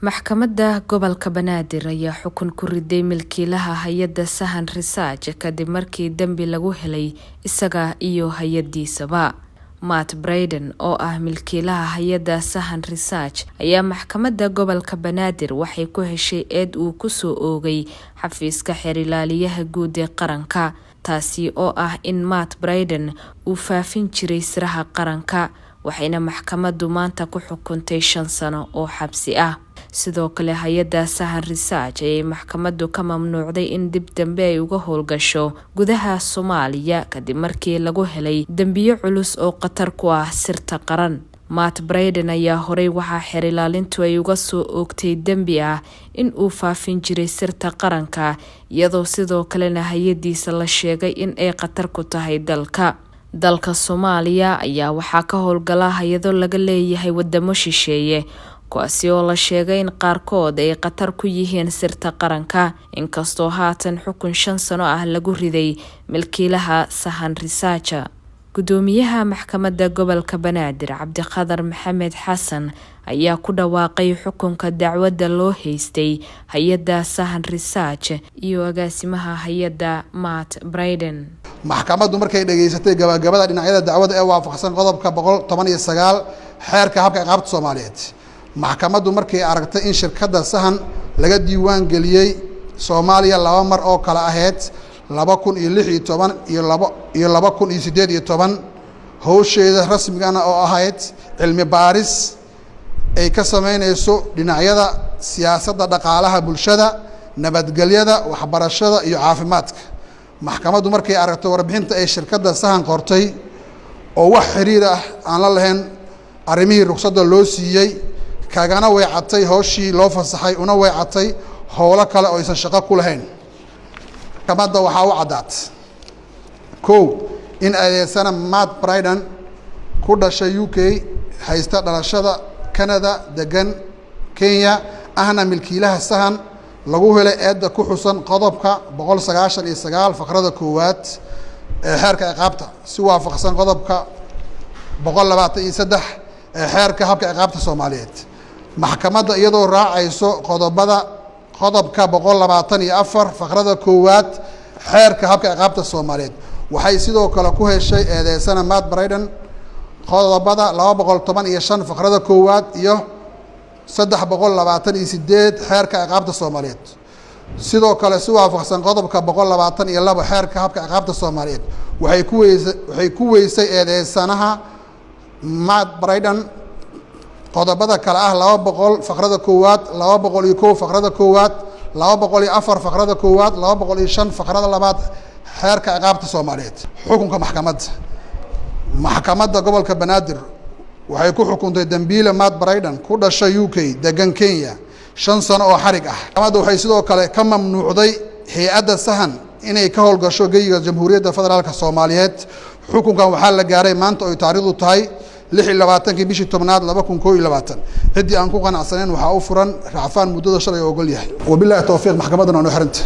Maxkamadda Gobolka Banaadir ayaa xukun ku riday milkiilaha hay'adda Sahan Research kadib markii dambi lagu helay isaga iyo hay'addiisaba. Matt Bryden oo ah milkiilaha hay'adda Sahan Research ayaa maxkamadda gobolka Banaadir waxay ku heshay eed uu ku soo oogay xafiiska xeer ilaaliyaha guud ee qaranka, taasi oo ah in Matt Bryden uu faafin jiray siraha qaranka, waxayna maxkamaddu maanta ku xukuntay 5 sano oo xabsi ah. Sidoo kale, hay'adda Sahan Research ayay maxkamaddu ka mamnuucday in dib dambe ay uga howlgasho gudaha Soomaaliya kadib markii lagu helay dembiyo culus oo khatar ku ah sirta qaran. Matt Bryden ayaa horey waxaa xeer ilaalintu ay uga soo oogtay dembi ah in uu faafin jiray sirta qaranka, iyadoo sidoo kalena hay'addiisa la sheegay in ay khatar ku tahay dalka. Dalka Soomaaliya ayaa waxaa ka howlgala hay'ado laga leeyahay wadamo shisheeye, kuwaasi oo la sheegay in qaarkood ay khatar ku yihiin sirta qaranka, inkastoo haatan xukun 5 sano ah lagu riday milkiilaha Sahan Research. Gudoomiyaha maxkamadda gobolka Banaadir, Cabdiqadar Maxamed Xasan, ayaa ku dhawaaqay xukunka dacwadda loo haystay hay'adda Sahan Research iyo agaasimaha hay'adda Matt Bryden. Maxkamaddu markay dhegaysatay gabagabada dhinacyada dacwadda ee waafaqsan qodobka 119 xeerka habka ciqaabta Soomaaliyeed. Maxkamaddu markay aragtay in shirkadda Sahan laga diiwaan geliyey Soomaaliya laba mar oo kale ahayd 2016 iyo 2018, howsheeda rasmigana oo ahayd cilmi baaris ay ka sameyneyso dhinacyada siyaasadda, dhaqaalaha, bulshada, nabadgelyada, waxbarashada iyo caafimaadka. Maxkamaddu markay aragto warbixinta ay shirkadda Sahan qortay oo wax xiriir ah aan la lahayn arrimihii rugsadda loo siiyey, kagana weecatay howshii loo fasaxay, una weecatay howlo kale oo aysan shaqo ku lahayn. Maxkamadda waxaa u caddaat: kow, in adeegsana Matt Bryden, ku dhashay UK, haysta dhalashada Canada, degan Kenya, ahna milkiilaha Sahan, lagu helay eedda ku xusan qodobka 199 faqrada koowaad ee xeerka ciqaabta, si waafaqsan qodobka 123 ee xeerka habka ciqaabta Soomaaliyeed. Maxkamadda iyadoo raacayso qodobada qodobka 124 faqrada koowaad xeerka habka ciqaabta Soomaaliyeed, waxay sidoo kale ku heshay eedeysana Matt Bryden qodobada 215 faqrada koowaad iyo 328 xeerka ciqaabta Soomaaliyeed. Sidoo kale, si waafaqsan qodobka 122 xeerka habka ciqaabta Soomaaliyeed, waxay ku weysay eedeysanaha Matt Bryden qodobada kale ah 200 faqrada koowaad, 201 faqrada koowaad, 204 faqrada koowaad, 205 faqrada labaad xeerka ciqaabta Soomaaliyeed. Xukunka maxkamadda: Maxkamadda gobolka Banaadir waxay ku xukuntay dembiile Matt Bryden, ku dhashay UK, degan Kenya, 5 sano oo xarig ah. Maxkamadda waxay sidoo kale ka mamnuucday hay'adda Sahan inay ka howlgasho geyiga Jamhuuriyadda Federaalka Soomaaliyeed. Xukunkan waxaa la gaaray maanta oy taariikhdu tahay 26-kii bishii 10aad 2021. Ciddii aan ku qanacsanayn waxaa u furan racfaan muddada shalay ogol yahay. Wabillahi towfiiq. Maxkamaddana waa noo xiranta.